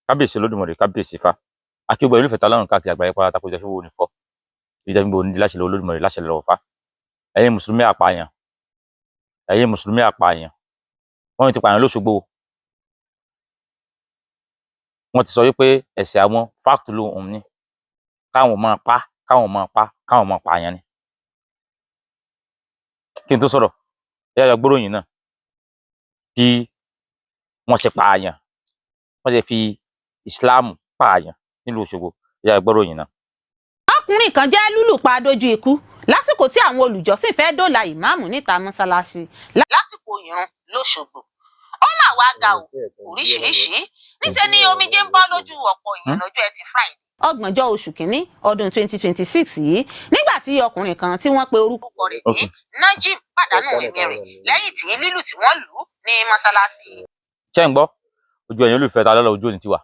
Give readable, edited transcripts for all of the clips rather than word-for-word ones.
Kábíyèsí Olódùmarè, kábíyèsí Ifá, akígbọ ìlú ìfẹta lọ́rùn káàkiri àgbáyé pátá kó jẹ fún òní fọ ìjẹun gbòòní láṣẹ lọ́wọ́ Olódùmarè, láṣẹ lọ́wọ́ Ifá. Ẹ̀yin mùsùlùmí àpààyàn, ẹ̀yin mùsùlùmí àpààyàn, wọ́n ti pààyàn lÓṣogbo. Wọ́n ti sọ wípé ẹ̀ṣẹ̀ àwọn fáàkì ló ń ní káwọn máa pa, káwọn máa pa, káwọn máa pààyàn ni. Kí n tó sọ̀rọ̀, ẹ yọ gbóròyìn náà tí wọ́n ṣe pààyàn, wọ́n ṣe fi ìsìláàmù pààyàn nílùú Òṣogbo. Ẹ yọ gbóròyìn náà. Ọkùnrin kan jẹ́ lùlù pa dójú ikú lásìkò tí àwọn olùjọ́sìn fẹ́ dóòlà ìmáàmù níta mọ́ṣáláṣí lásìkò ìrun lọ́ṣogbo. Ó mà wá ga o, oríṣiríṣi níṣẹ́ ni omijé ń bọ́ lójú ọ̀pọ̀ èèyàn lọ́jọ́ Ẹtì Friday, 30 oṣù kínní ọdún 2026 yìí, nígbà tí ọkùnrin kan tí wọ́n pe orúkọ rẹ̀ ní Najim pàdánù ẹ̀mí rẹ̀ lẹ́yìn tí lílù tí wọ́n lù ú ní mọ́ṣáláṣí. Ṣé ń gbọ́? Ojú ẹ̀yin olùfẹ́ ta lọ́lọ́, ojú òní tiwa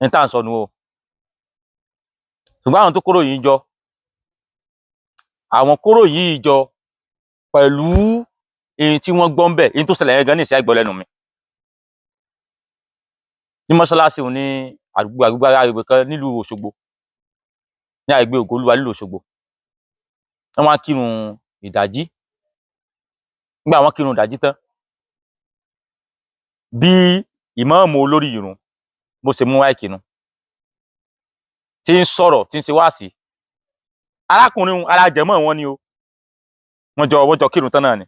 ní tá à ń sọnù o. Ṣùgbọ́n àwọn tó kóró yìí jọ, àwọn kóró yìí jọ pẹ̀lú èyí tí wọ́n gbọ́ ń bẹ̀, èyí tó ṣẹlẹ̀ yẹn gan ní ìṣẹ́ àgbọ̀ lẹ́nu mi ní mọ́ṣáláṣí òun ní àdúgbò agbègbè kan nílùú Òṣogbo, ní àgbègbè Ògoolúwa nílùú Òṣogbo. Wọ́n wá kírun ìdájí. Nígbà wọ́n kírun ìdájí tán, bí ìmáàmù olórí ìrun bó ṣe mú mic nu tí ń sọ̀rọ̀, tí ń ṣe wáàsí, arákùnrin ara jẹ̀mọ́ wọn ni o. Wọ́n jọ kírun tán náà ni.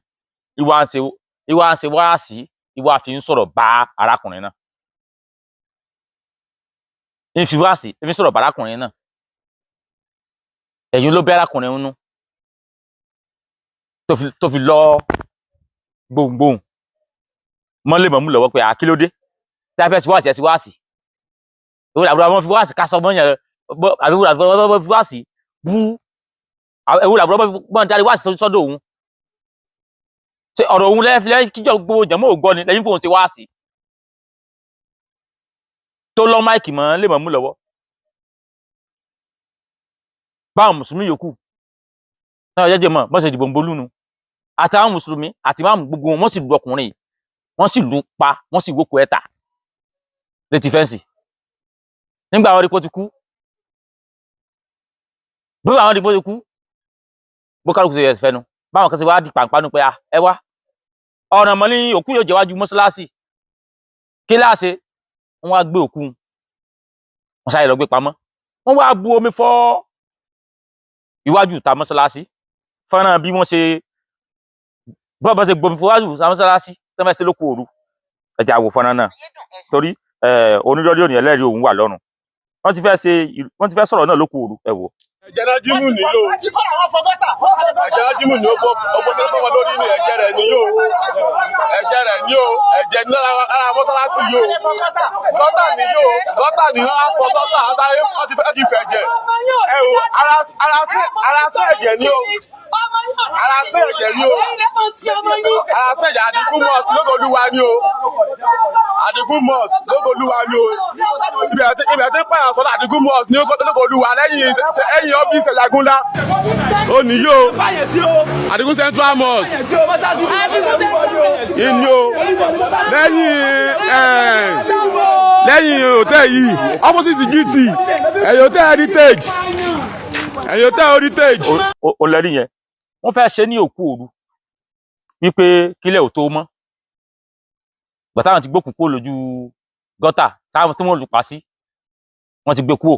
Ìwà ń ṣe wáàsí, ìwà fi ń sọ̀rọ̀ bá arákùnrin náà, ń fi wáàsí ń fi sọ̀rọ̀ bá arákùnrin náà. Ẹ̀yìn ló bẹ́ arákùnrin nínú tó fi lọ gbohùngbohùn mọ́lẹ̀ mọ́mú lọ́wọ́ pé àkílódé tí a fẹ́ sí wáàsí, ẹ sí wáàsí ìwé àbúrò àwọn fi wáàsí ká sọ mọ́yàn, àbí àbúrò àwọn fi wáàsí bú ìwé àbúrò àwọn darí wáàsí sọ́dọ̀ òun. Ṣé ọ̀rọ̀ òun lẹ́yìn lẹ́yìn kíjọ gbogbo jẹ̀mọ́ ò gbọ́ ni lẹ́yìn fóun ṣe wáàsí tó lọ́ mic mọ́ lè mọ́mú lọ́wọ́? Báwọn mùsùlùmí yòókù náà jẹ́jẹ́ mọ̀ bọ́n ṣe dìbò ń bolú nu, àtàwọn mùsùlùmí àti máàmù gbogbo wọn, wọ́n sì lu ọkùnrin yìí, wọ́n sì lù pa, wọ́n sì wókò ẹ̀ta létí fence. Nígbà wọn rí pé ó ti kú, bí àwọn rí pé ó ti kú, bó kálukú ṣe fẹnu báwọn kan ṣe wá di pàǹpánu pé ẹ wá ọ̀nà mọ́ ní òkú yóò jẹ́ wájú mọ́ṣáláṣí kíláàsì. Wọ́n wá gbé òkú wọn sáré lọ gbé pamọ́. Wọ́n wá bu omi fọ́ iwájú ìta mọ́ṣáláṣí. Fọ́nrán bí wọ́n ṣe bọ́ ṣe gbomi fọ́ iwájú ìta mọ́ṣáláṣí tí wọ́n fẹ́ ṣe lóko òru, ẹ ti àwò fọ́nrán náà, torí onídọ́dí òní ẹlẹ́rìí òun wà lọ́rùn. Wọ́n ti fẹ́ sọ̀rọ̀ náà lóko òru, ẹ wò. Ẹ̀jẹ̀ Nájímù ni yóò, ẹ̀jẹ̀ Nájímù ni ó bọ́ ọgbọ́n tó fọwọ́ lórí ni. Ẹ̀jẹ̀ rẹ̀ ni yóò, ẹ̀jẹ̀ rẹ̀ ni yóò, ẹ̀jẹ̀ ní lára mọ́sálásí yóò. Gọ́tà ni yóò, gọ́tà ni wọ́n á fọ gọ́tà, wọ́n sáré wọ́n ti fẹ̀ jẹ̀. Ẹ wo ara sí ẹ̀jẹ̀ ni o, ara sí ẹ̀jẹ̀ ni o, ara sí ẹ̀jẹ̀. Àdìgún Mosque lógo Olúwa ni o, Àdìgún Mosque lógo Olúwa ni o. Ibẹ̀ tí pààyàn sọ́dọ̀ Àdìgún Mosque ní lógo Olúwa, lẹ́yìn ọ́fíìsì Ẹ̀yàgúnlá ó ní yóò. Àdìgún Central Mosque ìní o, lẹ́yìn hotel yìí, opposite GT, ẹ̀yìn hotel Heritage, ẹ̀yìn hotel Heritage. Ó lẹ́rí yẹn, wọ́n fẹ́ ṣe ní òkú òru wípé kílẹ̀ ò tó mọ́. Gbàtà àwọn ti gbókùú kúrò lójú gọ́tà sáwọn tí wọ́n lù pa sí, wọ́n ti gbé kúrò,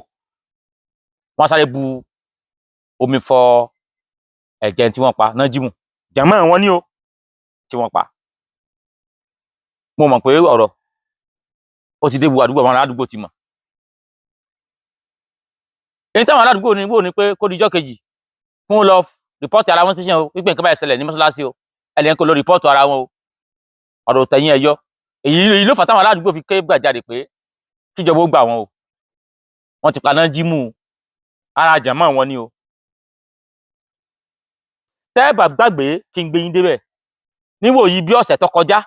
wọ́n sáré bu omi fọ ẹ̀jẹ̀ tí wọ́n pa Nájímù, jàmọ́ wọn ní o tí wọ́n pa. Mo mọ̀ pé ọ̀rọ̀ ó ti dé bu àdúgbò, àwọn aládùúgbò ti mọ̀. Èyí táwọn aládùúgbò ní wò ní pé kó di ijọ́ kejì kí wọ́n lọ report ara wọn síṣẹ́ o, wípé nǹkan báyìí ṣẹlẹ̀ ní mọ́ṣáláṣí o, ẹnìyẹn kò lọ report ara wọn o. Ọ̀rọ̀ tẹ̀yìn ẹ̀ yọ. Èyí ló fà táwọn aládùúgbò fi ké gbàjarè pé kíjọba ó gbà wọn o, wọ́n ti pa Nájímù, ara jàmọ́ wọn ni o. Tẹ́ ẹ bá gbàgbé, kí n gbé yín débẹ̀ níwòyí bí ọ̀sẹ̀ tó kọjá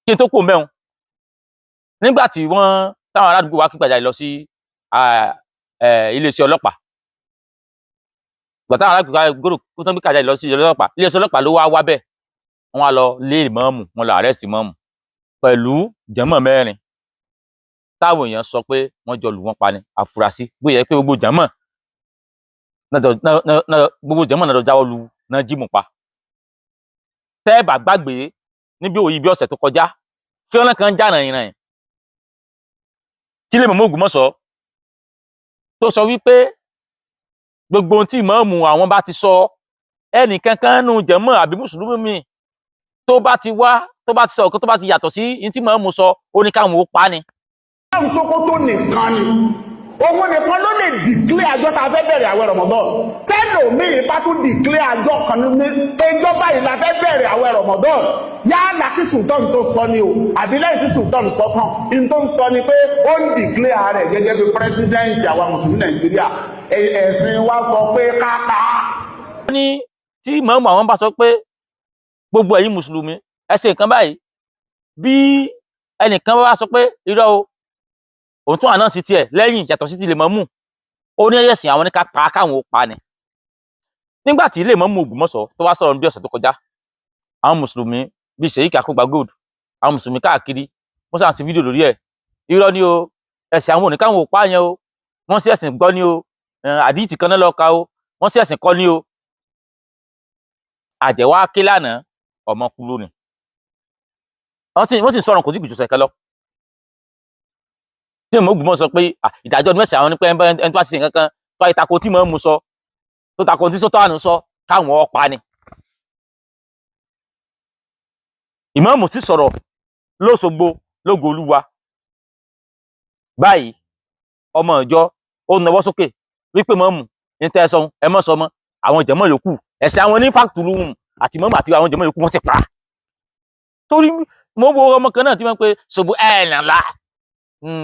kí n tó kú mẹ́un, nígbà tí wọ́n táwọn aládùúgbò wa kí gbàjarè lọ sí iléeṣẹ́ ọlọ́pàá. Gbà táwọn aládùúgbò gbọ́dọ̀ kó tán gbé gbàjarè lọ sí iléeṣẹ́ ọlọ́pàá, iléeṣẹ́ ọlọ́pàá ló wá wá bẹ́ẹ̀. Wọ́n wá lọ lé ìmáàmù, wọ́n lọ arrest ìmáàmù pẹ̀lú jàmọ́ mẹ́rin. Táwọn èèyàn sọ pé wọ́n jọ lù wọ́n pa ni àfúrásì, bóyá pé gbogbo jàmọ́ gbogbo jàmọ́ náà lọ jáwọ́ lu Nájímù pa. Tẹ́ ẹ bá gbàgbé, níbi òyì bí ọ̀sẹ̀ tó kọjá, fíọ́nà kan já ràyìnràyìn tí lè mọ̀mọ́ Ògbómọ̀ṣọ́ tó sọ wípé gbogbo ohun tí ìmáàmù àwọn bá ti sọ, ẹnìkankan nù jàmọ́ àbí mùsùlùmí mi tó bá ti wá, tó bá ti sọ ọ̀kan tó bá ti yàtọ̀ sí ní tí ìmáàmù sọ, ó ní káwọn ó pa ni. Ọlọ́run Sókótó nìkan ni, òun nìkan ló lè declare àjọ tá a fẹ́ bẹ̀rẹ̀ àwẹ̀ Ramadan. Tẹ́lòmíì bá tún declare àjọ kan ní ẹjọ́ báyìí la fẹ́ bẹ̀rẹ̀ àwẹ̀ Ramadan, yálà kí sultan tó sọ ni o, àbí lẹ́yìn tí sultan sọ tán, in tó ń sọ ni pé ó ń declare rẹ̀ gẹ́gẹ́ bí president àwa mùsùlùmí Nàìjíríà. Ẹ̀sìn wa sọ pé ká pa á. Ó ní tí ìmáàmù àwọn bá sọ pé gbogbo ẹ̀yin mùsùlùmí, ẹ ṣe nǹkan báyìí, bí ẹnìkan bá sọ pé irọ́ o, òun tún àná sí tiẹ̀ lẹ́yìn yàtọ̀ sí ti lè mọ́mù, ó ní ẹ̀sìn àwọn ní ká pa á, káwọn ó pa ni. Nígbà tí lè mọ́mù Ògbómọ̀ṣọ́ tó wá sọ̀rọ̀ bí ọ̀sẹ̀ tó kọjá, àwọn mùsùlùmí bíi Sheikh Akógba Gold, àwọn mùsùlùmí káàkiri, wọ́n sàn sí fídíò lórí ẹ̀. Irọ́ ni o, ẹ̀sìn àwọn ò ní káwọn ò pa yẹn o, wọ́n sí ẹ̀sìn gbọ́ ni o, àdíìtì kan náà lọ ka o, wọ́n sí ẹ̀sìn kọ́ ni o. Àjẹwà ké lánàá, ọmọ kú lónìí. Wọ́n sì sọ̀rọ̀ kò tí kùjù sẹ̀kẹ́ lọ. Tí ìmọ̀ Ògbómọ̀ sọ pé ìdájọ́ ọdún mẹ́sàn-án àwọn ní pé ẹni tó bá ti ṣe nǹkan kan tó ayé tako tí mò ń mu sọ, tó tako tí sọ́tọ̀ àánú sọ, káwọn ọ̀pá ni. Ìmáàmù sì sọ̀rọ̀ lóṣogbo lógo Olúwa báyìí, ọmọ ìjọ ó nawọ́ sókè wípé mọ́mù ní tẹ́ ẹ sọ, ẹ mọ́ sọ mọ́. Àwọn jẹ̀mọ́ yòókù, ẹ̀sẹ̀ àwọn ní fàtúlùhùn àti mọ́mù àti àwọn jẹ̀mọ́ yòókù, wọ́n ti pa á. Torí mo wo ọmọ kan náà tí wọ́n pe ṣòbù ẹ̀ nàlá,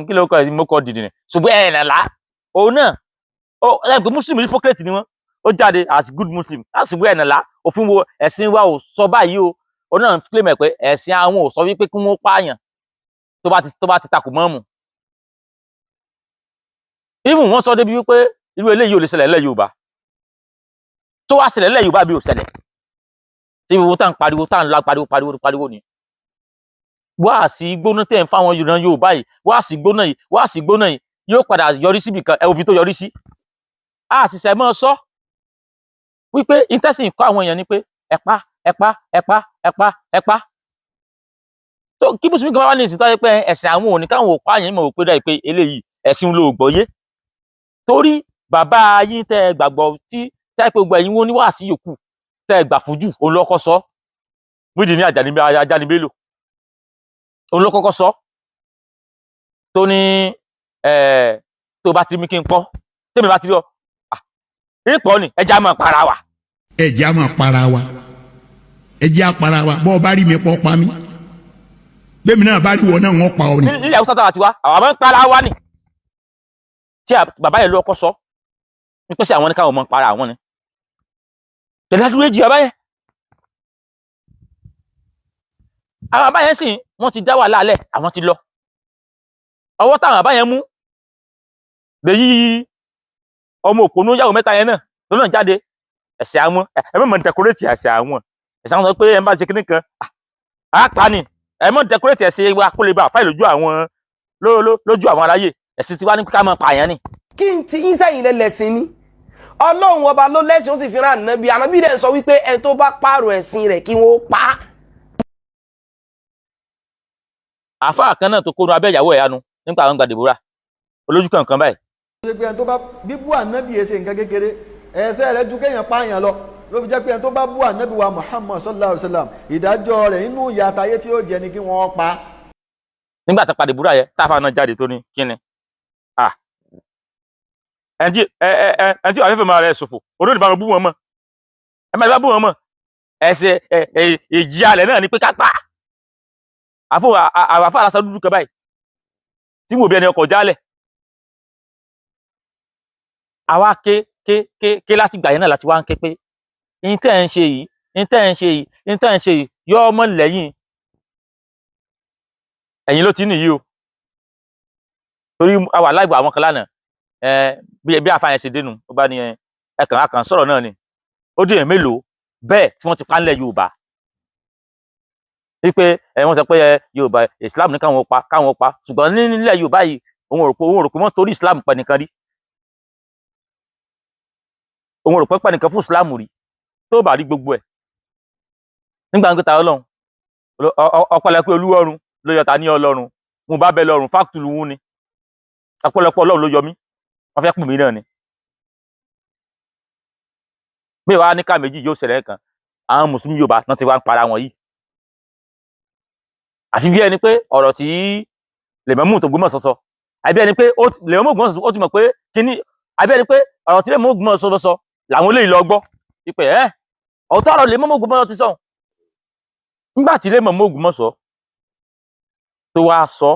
kí ló kọ ẹ̀, mo kọ dìdì ní ṣòbù ẹ̀ nàlá. Òun náà ó ẹ̀ pé muslim hypocrite ni wọ́n. Ó jáde as good muslim, ṣòbù ẹ̀ nàlá, òfin wo ẹ̀sìn wa ò sọ báyìí o. Òun náà claim ẹ̀ pé ẹ̀sìn àwọn ò sọ wípé kí wọ́n pààyàn tó bá ti takò mọ́mù. Even wọ́n sọ débi wípé irú eléyìí ò lè ṣẹlẹ̀ nílẹ̀ Yorùbá. Tó wá ṣẹlẹ̀ nílẹ̀ Yorùbá bí ò ṣẹlẹ̀ tí gbogbo tá à ń pariwo, tá à ń la pariwo pariwo pariwo ni wáàsí gbóná tẹ̀ ń fáwọn Yorùbá Yorùbá yìí, wáàsí gbóná yìí, wáàsí gbóná yìí yóò padà yọrí síbì kan. Ẹ wo ibi tó yọrí sí. A sì sẹ́ mọ́ sọ wípé intestine kọ́ àwọn èèyàn ni pé ẹ̀pá ẹ̀pá ẹ̀pá ẹ̀pá ẹ̀pá tó kí mùsùlùmí kan wá ní ìsìn tó yẹ pé ẹ̀sìn àwọn òní káwọn ò pààyàn mọ̀ pé dáì pé eléyìí ẹ̀sìn ló gbọ́yé. Torí bàbá yín tẹ́ ẹ gbàgbọ́ tí tẹ́ ẹ pé gbogbo ẹ̀yin wọn ní wàásí yòókù tẹ́ ẹ gbà fojú, òun ló kọ́ sọ. Muyideen Àjàní Àjàní Bello, òun ló kọ́kọ́ sọ tó ní ẹ tó bá ti mí kí n pọ́, tèmi bá ti rí ọ ìpọ́ ni ẹja máa para wa. Ẹ̀jẹ̀ á máa para wa, ẹ̀jẹ̀ á para wa. Bọ́ ọ bá rí mi pọ́ pa mí, bẹ́ẹ̀ mi náà bá rí wọn náà, wọ́n pa ọ ni. Nílẹ̀ Haúsá táwa ti wá, àwọn máa ń para wa ni. Tí bàbá yẹn ló kọ́ sọ ní pẹ́sẹ́ àwọn ní káwọn máa ń para àwọn ni tẹ̀lé àdúró èjì bàbá yẹn. Àwọn bàbá yẹn sì wọ́n ti dá wàhálà lẹ̀, àwọn ti lọ. Ọwọ́ táwọn bàbá yẹn mú lèyí, ọmọ òpònú yàwó mẹ́ta yẹn náà lọ́nà jáde. Ẹ̀sẹ̀ àwọn ẹ mọ̀ dẹkọrẹ́tì ẹ̀sẹ̀ àwọn, ẹ̀sẹ̀ àwọn sọ pé ẹ bá ṣe kíní kan á pa ni. Ẹ mọ̀ dẹkọrẹ́tì ẹ̀sẹ̀ wa kó lè bá àfáì lójú àwọn lójú àwọn aráyé. Ẹ̀sìn tiwa ní ká máa pààyàn ni. Kí n ti yín sẹ́yìn lẹ lẹ́sìn ni. Ọlọ́run ọba ló lẹ́sìn, ó sì fi rán ànábì. Ànábì dẹ̀ sọ wípé ẹni tó bá pààrọ̀ ẹ̀sìn rẹ̀, kí wọ́n pa á. Àáfàá kan náà tó kónú abẹ́ ìyàwó ẹ̀ yanu nípa àwọn gbàdébúrà olójú kankan báyìí. Ṣe pé ẹni tó bá bíbú ànábì ẹ ṣe nǹkan kékeré, ẹ̀ṣẹ̀ rẹ̀ ju kéèyàn pààyàn lọ. Ló fi jẹ́ pé ẹni tó bá bú ànábì wa Muhammad sallallahu alayhi wa sallam, ìdájọ́ rẹ̀ inú ìyà àtayé tí ó jẹ ni kí wọ́n pa á. Nígbà tó padà búra yẹ táfà náà jáde tó ní kíni ẹni tí ẹ ẹ ẹ ẹni tí wàá fẹ́fẹ́ máa rẹ̀ ṣòfò olóòdì bá wọn bú wọn mọ́, ẹ má bá bú wọn mọ́. Ẹsẹ̀ ẹ ẹ ìjìyà rẹ̀ náà ni pé ká pa àfọ àfọ àlàsà dúdú kan báyìí tí wò bí ẹni ọkọ̀ jálẹ̀. Àwa ké ké ké ké láti gbà yẹn náà láti wá ń ké pé ní tẹ́ ẹ̀ ń ṣe yìí, ní tẹ́ ẹ̀ ń ṣe yìí, ní tẹ́ ẹ̀ ń ṣe yìí, yọ ọmọ lẹ́yìn ẹ̀yìn ló ti nìyí o. Torí àwa láìpẹ́ àwọn kan lánàá ẹ bí àfa yẹn ṣe dénú, ó bá ní ẹ ẹ kàn á kàn sọ̀rọ̀ náà ni ó dé èèyàn mélòó bẹ́ẹ̀ tí wọ́n ti pa ńlẹ̀ Yorùbá. Wípé ẹ wọ́n sọ pé ẹ Yorùbá, Islam ní káwọn pa, káwọn pa, ṣùgbọ́n nílẹ̀ Yorùbá yìí, òun ò rò pé wọ́n torí Islam pa nìkan rí. Òun ò rò pé pa nìkan fún Islam rí. Tó bá rí gbogbo ẹ̀ nígbà ń ta Ọlọ́run, ọpẹ́lọpẹ́ Olúwọ̀run ló yọ ta ní Ọlọ́run. Mo bá bẹ lọ́run fáktùlù wún ni, ọpẹ́lọpẹ́ Ọlọ́run ló yọ mí. Wọ́n fẹ́ pè mí náà ni bí wàá ní ká méjì yóò ṣẹlẹ̀ kan. Àwọn mùsùlùmí Yorùbá náà ti wá ń para wọn yìí, àfi bí ẹni pé ọ̀rọ̀ tí lèmọ́mù tó Ògbómọ̀ṣọ́ sọ, àbí ẹni pé lèmọ́mù Ògbómọ̀ṣọ́ ó ti mọ̀ pé kíní, àbí ẹni pé ọ̀rọ̀ tí lèmọ́mù Ògbómọ̀ṣọ́ sọ làwọn eléyìí lọ gbọ́ wípé ẹ́ ọ̀tọ̀ ọ̀rọ̀ lèmọ́mù Ògbómọ̀ṣọ́ ti sọ. Nígbà tí lèmọ́mù Ògbómọ̀ṣọ́ tó wá sọ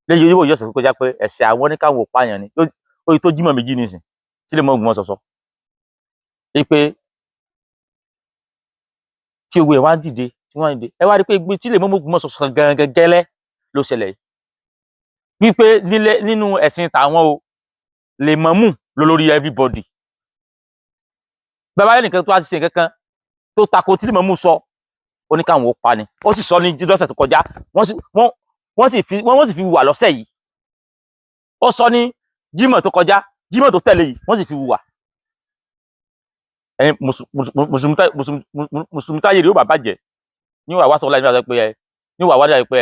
lẹ́yìn yóò yọ̀sẹ̀ tó kọjá pé ẹ̀sẹ̀ àwọn ní káwọn ò pààyàn ni, ó yí tó jímọ̀ méjì nísìn tí lèmọ́mù Ògbómọ̀ṣọ́ sọ wípé tí owó ẹ̀ wá ń dìde, tí wọ́n ń dìde, ẹ wá rí pé ibi tí lèmọ́mù Ògbómọ̀ṣọ́ sọ gangan gẹ́lẹ́ ló ṣẹlẹ̀ yìí, wípé nílé nínú ẹ̀sìn tàwọn o, lèmọ́mù ló lórí everybody. Bàbá ẹnìkan tó wá ṣe nǹkan kan tó tako tí lèmọ́mù sọ, ó ní káwọn ó pa ni. Ó sì sọ ní lọ́sẹ̀ tó kọjá, wọ́n sì fi hùwà lọ́sẹ̀ yìí. Ó sọ ní jímọ̀ tó kọjá, jímọ̀ tó tẹ̀lé yìí, wọ́n sì fi hùwà. Ẹ̀yin mùsùlùmí táyé rẹ̀ ó bá bàjẹ́ ní wàá wá sọ láì ní wàá sọ pé ẹ ní wàá wájà pé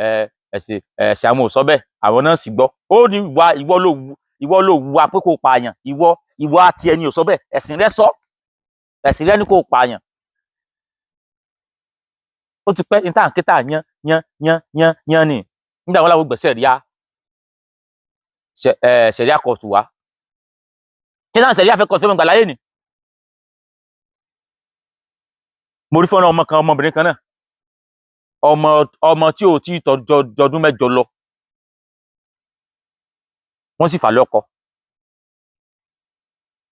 ẹ ẹ̀sìn ẹ̀sìn àwọn ò sọ bẹ́ẹ̀, àwọn náà sì gbọ́. Ó ní ìwà ìwọ ló wù wá pé kó pààyàn. Ìwọ àti ẹni ò sọ bẹ́ẹ̀, ẹ̀sìn rẹ sọ, ẹ̀sìn rẹ ní kó pààyàn. Ó ti pẹ́ ní tá à ń ké tá à yan yan yan yan yan ni. Nígbà wọn làwọn gbẹ̀sẹ̀ ríà ṣẹ̀ríà kóòtù wá, ṣé náà ṣẹ̀ríà fẹ́ kóòtù fẹ́ mọ̀ gbà láyé ni. Mo rí fọ́nrán ọmọ kan, ọmọbìnrin kan náà, ọmọ tí ò tí ì tọdún 8 lọ, wọ́n sì fà lọ́kọ.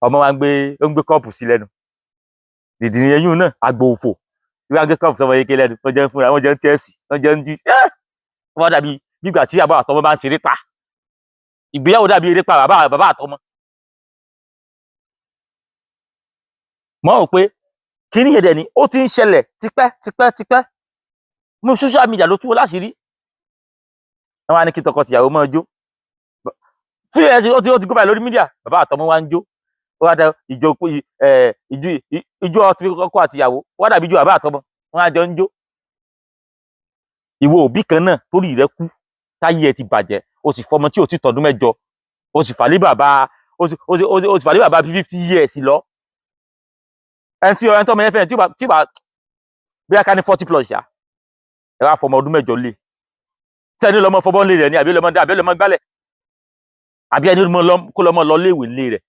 Ọmọ wa ń gbé, ó ń gbé kọ́ọ̀pù sí lẹ́nu. Dìdìrín eyín náà, àgbò òfò bí wọ́n á gbé kọ́ọ̀pù sọmọ yeke lẹ́nu. Wọ́n jẹ́ ń fúnra wọ́n, jẹ́ ń tẹ́ẹ̀sì, wọ́n jẹ́ ń jí. Wọ́n dàbí nígbà tí àbá àtọmọ bá ń ṣeré pa. Ìgbéyàwó dàbí eré pa bàbá àtọmọ. Mọ́ ò pé kíní yẹn dẹ̀ ni ó ti ń ṣẹlẹ̀ tipẹ́ tipẹ́ tipẹ́. Mo social media ló tú wọn láṣìírí. Wọ́n wá ní kí tọkọ-tìyàwó máa jó fílẹ̀ ẹ̀. Ó ti go viral lórí media. Bàbá àtọmọ wa ń jó. Ó wá da ìjọ ẹ ìjọ ìjọ ọtí ọkọ àtìyàwó wá dàbí ìjọ bàbá àtọmọ, wọn á jọ ń jó. Ìwọ òbí kan náà torí rẹ kú, táyé ẹ ti bàjẹ́, o sì fọmọ tí ò ti tọdún 8, o sì fàlẹ́ bàbá, o sì fàlẹ́ bàbá 50 years lọ. Ẹni tí ọmọ yẹn fẹ́, tí ó bá bí a ká ní 40 plus yá, ẹ wá fọmọ ọdún 8 lé sẹ́ni lọ́mọ fọbọ́ lé rẹ̀ ni, àbí lọ́mọ àbí lọ́mọ gbálẹ̀, àbí ẹni kó lọ́mọ lọ léèwé lé rẹ̀.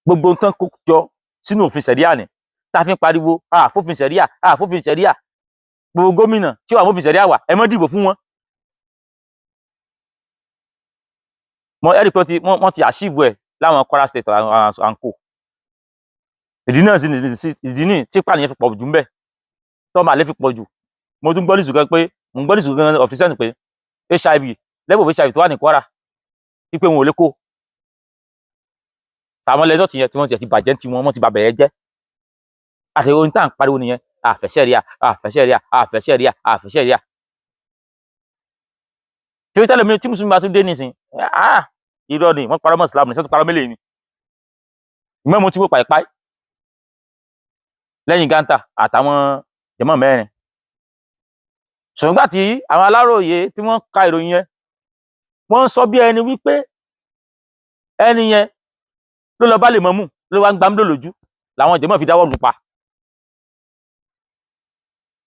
Gbogbo nǹkan kó jọ sínú òfin sẹ̀ríà ni tá a fi ń pariwo àfòfin sẹ̀ríà, àfòfin sẹ̀ríà. Gbogbo gómìnà tí wàá mọ́fin sẹ̀ríà wà, ẹ má dìbò fún wọn. Mo ẹ̀rí pé wọ́n ti àṣìwò ẹ̀ láwọn Kwara State and co. Ìdí náà sì ní ìdí ní tí pànìyàn fi pọ̀ jù ń bẹ̀, tọ́mọ àlè fi pọ̀ jù. Mo tún gbọ́ ní ìsùn kan pé mo ń gbọ́ ní ìsùn kan ọ̀fíìsì pé HIV, level of HIV tó wà ní Kwara, wípé wọn ò lè kó tàwọn lẹ́jọ́ tìyẹn tí wọ́n ti bàjẹ́ tí wọ́n ti bà bẹ̀rẹ̀ jẹ́. Àti ohun tá à ń pariwo nìyẹn: àfẹ́sẹ̀ríà, àfẹ́sẹ̀ríà, àfẹ́sẹ̀ríà, àfẹ́sẹ̀ríà. Tí ó tẹ́lẹ̀ mi tí mùsùlùmí bá tún dé nísìn, ah, irọ́ ni wọ́n parọ́ mọ́ ìsìlámù ní sọ́tún, parọ́ mélèé ni ìmọ̀ọ́mù tí wọ́n pàìpáì lẹ́yìn gántà àtàwọn jẹ̀mọ́ mẹ́rin. Ṣùgbọ́n gbà tí àwọn aláròye tí wọ́n ka ìròyìn yẹn, wọ́n sọ bí ẹni wípé ẹni yẹn ló lọ bá lè mọ́mù, ló wá ń gbámúlò lójú làwọn jẹ̀mọ́ fi dáwọ́ lù pa.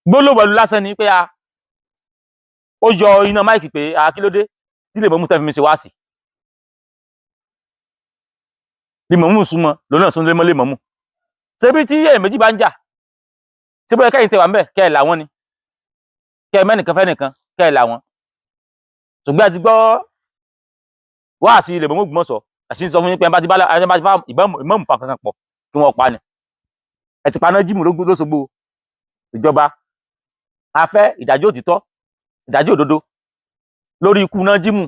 Gbólóhùn ẹnu lásán ni pé a ó yọ iná máìkì pé a kí ló dé tí lè mọ́mù tẹ́ fi mi ṣe wá sí lè mọ́mù súnmọ́ lónà sún lé mọ́ lè mọ́mù. Ṣebí tí èèyàn méjì bá ń jà, ṣé bóyá kẹ́yìn tẹ wà ń bẹ̀ kẹ́ ẹ̀ là wọ́n ni, kẹ́ ẹ mẹ́nìkan fẹ́ nìkan kẹ́ ẹ̀ là wọ́n. Ṣùgbọ́n a ti gbọ́ wáàsí ilẹ̀ mọ́mú Ògbómọ̀ṣọ́ àti sọ fún yín pé ẹ bá ti bá ìmọ̀mù fa kankan pọ̀ kí wọ́n pa ni. Ẹ ti paná jíìmù lóṣogbo. Ìjọba a fẹ́ ìdájọ́ òtítọ́, ìdájọ́ òdodo lórí ikú náà jíìmù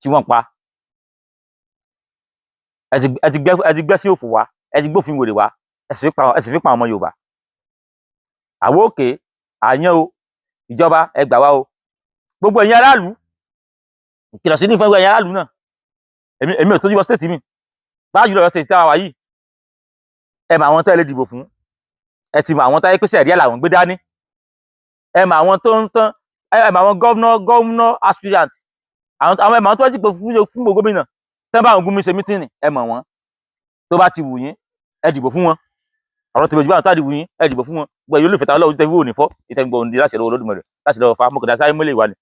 tí wọ́n pa. Ẹ ti gbẹ́ sí òfò wá, ẹ ti gbófin wèrè wá, ẹ sì fi pa ọmọ Yorùbá. Àwọn òkè àyàn o, ìjọba, ẹ gbà wá o. Gbogbo ẹ̀yin aráàlú, ìkìlọ̀ sí ní fún ẹ̀yin aráàlú náà. Èmi ò tójú bọ state mi báyìí jùlọ. State táwa wà yìí, ẹ mọ àwọn tẹ́ ẹ lè dìbò fún. Ẹ ti mọ àwọn táyé pèsè ẹ̀rí làwọn gbé dání. Ẹ mọ àwọn tó ń tán, ẹ mọ àwọn governor aspirant, àwọn, ẹ mọ àwọn tó ń dìbò fún gbogbo gómìnà tẹ́ bá àwọn Gumi ṣe meeting. Ẹ mọ̀ wọ́n. Tó bá ti wù yín, ẹ dìbò fún wọn. Ọ̀rọ̀ tẹ̀lé ojúbà tó bá ti wù yín, ẹ dìbò fún wọn. Gbogbo ẹ̀yin olùfẹ́ ta Ọlọ́run, tẹ́ fi wò ní fọ́ ìtẹ́gbọ̀n òǹdí láṣẹ lọ́wọ́ Olódùmarè, láṣẹ lọ́wọ́ fa mọ́kàndá sáré mọ́lẹ̀ ìwà ni.